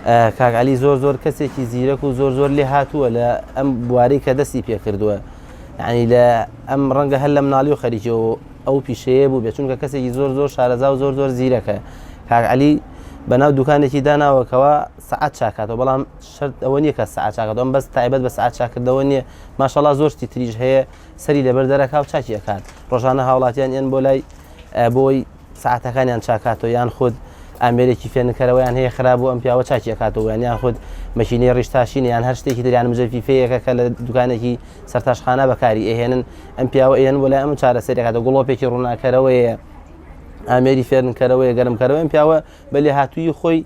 کاک عەلی زۆر زۆر کەسێکی زیرەک و زۆر زۆر لێهاتووە لە ئەم بوارەی کە دەستی پێکردووە یعنی لە ئەم ڕەنگە هەر لە مناڵی و خەریکی و ئەو پیشەیە بوو بێت چونکە کەسێکی زۆر زۆر شارەزا و زۆر زۆر زیرەکە کاک عەلی بەناو دوکانێکی داناوەکەوە سەعات چاکاتەوە بەڵام شەرت ئەوە نییە کە سەعات چاکاتەوە ئەم بەس تایبەت بە سەعات چاکردنەوە نییە ماشەڵا زۆر شتی تریش هەیە سەری لەبەر دەرەکا و چاکی ئەکات ڕۆژانە هاوڵاتیان یەن بۆ لای بۆی سەعاتەکانیان چاکاتەوە یان خود ئامێرێکی فێنکەرەوەیان هەیە خراپ بوو ئەم پیاوە چاکی ئەکاتەوە یان یان خود مەکینەی ڕیشتاشینە یان هەر شتێکی تر یان مجەفیفەیەکە کە لە دوکانێکی سەرتاشخانە بەکاری ئەهێنن ئەم پیاوە ئێن بۆ لای ئەم چارەسەری ئەکاتەوە گڵۆپێکی ڕووناکەرەوەیە ئامێری فێنکەرەوەیە گەرمکەرەوە ئەم پیاوە بە لێهاتوویی خۆی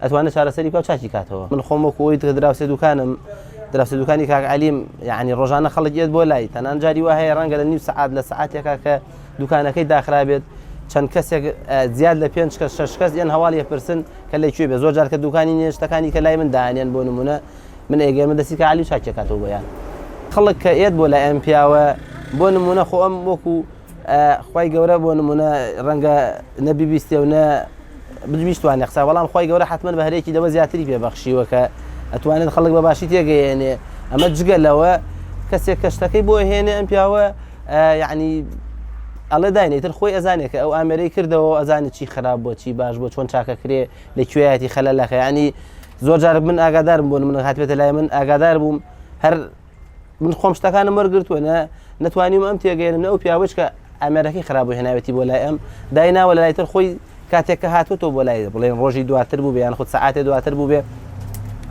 ئەتوانێت چارەسەری بکا و چاکی کاتەوە. من خۆم وەکو ئەوی کە دراوسێ دوکانم دراوسێ دوکانی کاک عەلیم یعنی ڕۆژانە خەڵک یەت بۆ لای تەنان جاری وا هەیە ڕەنگە لە نیو سەعات لە سەعاتێکا کە دوکانەکەی داخرابێت چەند کەسێک زیاد لە پێنج کەس شەش کەس یان هەواڵی ئەپرسن کە لە کوێ بێ زۆر جار کە دوکانی نیە شتەکانی کە لای من دانێن بۆ نمونە من ئێگەرمە دەستی کە عەلی و چاکی کاتەوە بۆیان خەڵک کە ئێت بۆ لای ئەم پیاوە بۆ نمونە خۆ ئەم وەکو خوای گەورە بۆ نمونە ڕەنگە نە بیبیستێ و نە بجویستوانێ قسە بەڵام خوای گەورە حتمما بەهرەیەکی لەوە زیاتری پێ بەخشیوە کە ئەتوانێت خەڵک بە باشی تێگەیەنێ ئەمە جگە لەوە کەسێک کە شتەکەی بۆ هێنێ ئەم پیاوە یعنی ئەڵێ داینێ تر خۆی ئەزانێت کە ئەو ئامێرەی کردەوە ئەزانێت چی خراپ بۆ چی باش بۆ چۆن چاکەکرێ لە کوێیەتی خەلەلەکە ینی زۆر جار من ئاگادارم بۆ من هاتبێتە لای من ئاگادار بووم هەر من خۆم شتەکانم وەرگرتووە نە نەتوانیم ئەم تێگەێنم نە ئەو پیاوەش کە ئامێرەکەی خراپ بوو هێناوێتی بۆ لای ئەم دایناوە لە لای تر خۆی کاتێک کە هاتووەتەوە بۆ لای بڵێن ڕۆژی دواتر بوو بێ یان خود سەعاتێ دواتر بوو بێ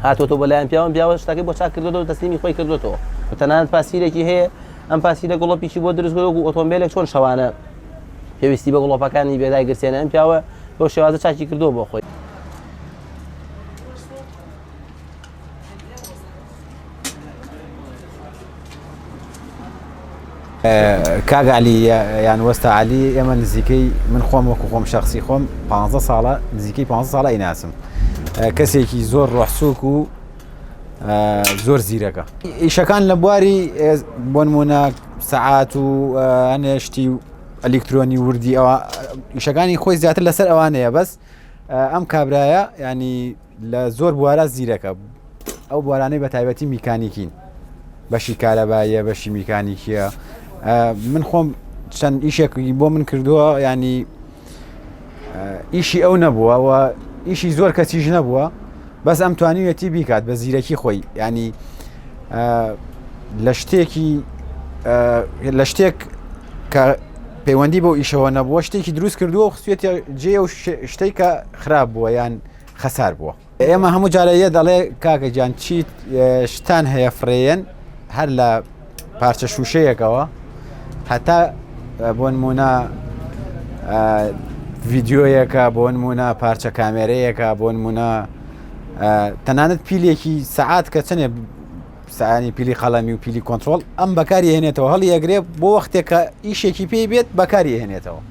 هاتووەتەوە بۆ لایەن پیاوەم پیاوە شتەکەی بۆ چاک کردوەوە تەسلیمی خۆی کردوەوە تەنانەت پاسیرێکی هەیە ئەم پاسیرە گوڵۆپیکی بۆ دروست کردووە وەکو ئۆتۆمبیلێک چۆن شەوانە پێویستی بە گوڵۆپەکانی بێدای گرسێنە ئەم پیاوە بەو شێوازە چاکی کردووە بۆ خۆی. کاک علی یان وەستا علی ئێمە نزیکەی من خۆم وەکو خۆم شخصی خۆم 15 ساڵە نزیکەی 15 ساڵە ئیناسم کەسێکی زۆر ڕۆحسوک و زۆر زیرەکە ئیشەکان لە بواری بۆنمونە سەعات و هەنێشتی و ئەلیکترۆنی وردی ئەوە ئیشەکانی خۆی زیاتر لەسەر ئەوانەیە بەس ئەم کابرایە ینی لە زۆر بوارا زیرەکە ئەو بوارانەی بە تایبەتی میکانیکین بەشی کارەباییە بەشی میکانیکیە من خۆم چەند ئیشێک بۆ من کردووە ینی ئیشی ئەو نەبووە و ئیشی زۆر کەسیش نەبووە بەس ئەم توانیویەتی بیکات بە زیرەکی خۆی ینی لە شتێکی لە شتێک کە پەیوەندی بۆ ئیشەوە نەبووە شتێکی دروست کردووە و خستێتە جێ و شتێک کە خراپ بووە یان خەسار بووە. ئێمە هەموو جارە یە دەڵێ کاکە گیان چی شتان هەیە فڕێیەن هەر لە پارچە شوشەیەکەوە هەتا بۆ نمونە ڤیددیویەکە بۆ نمونە پارچە کامێرەیەکە بۆ نمونە تەنانەت پیلێکی سەعات کە چنێ سانی پیلی قەڵەمی و پیلی کۆنتترۆل ئەم بەکاری هێنێتەوە هەڵی ئەگرێ بۆ وەختێک کە ئیشێکی پێی بێت بەکاری هێنێتەوە.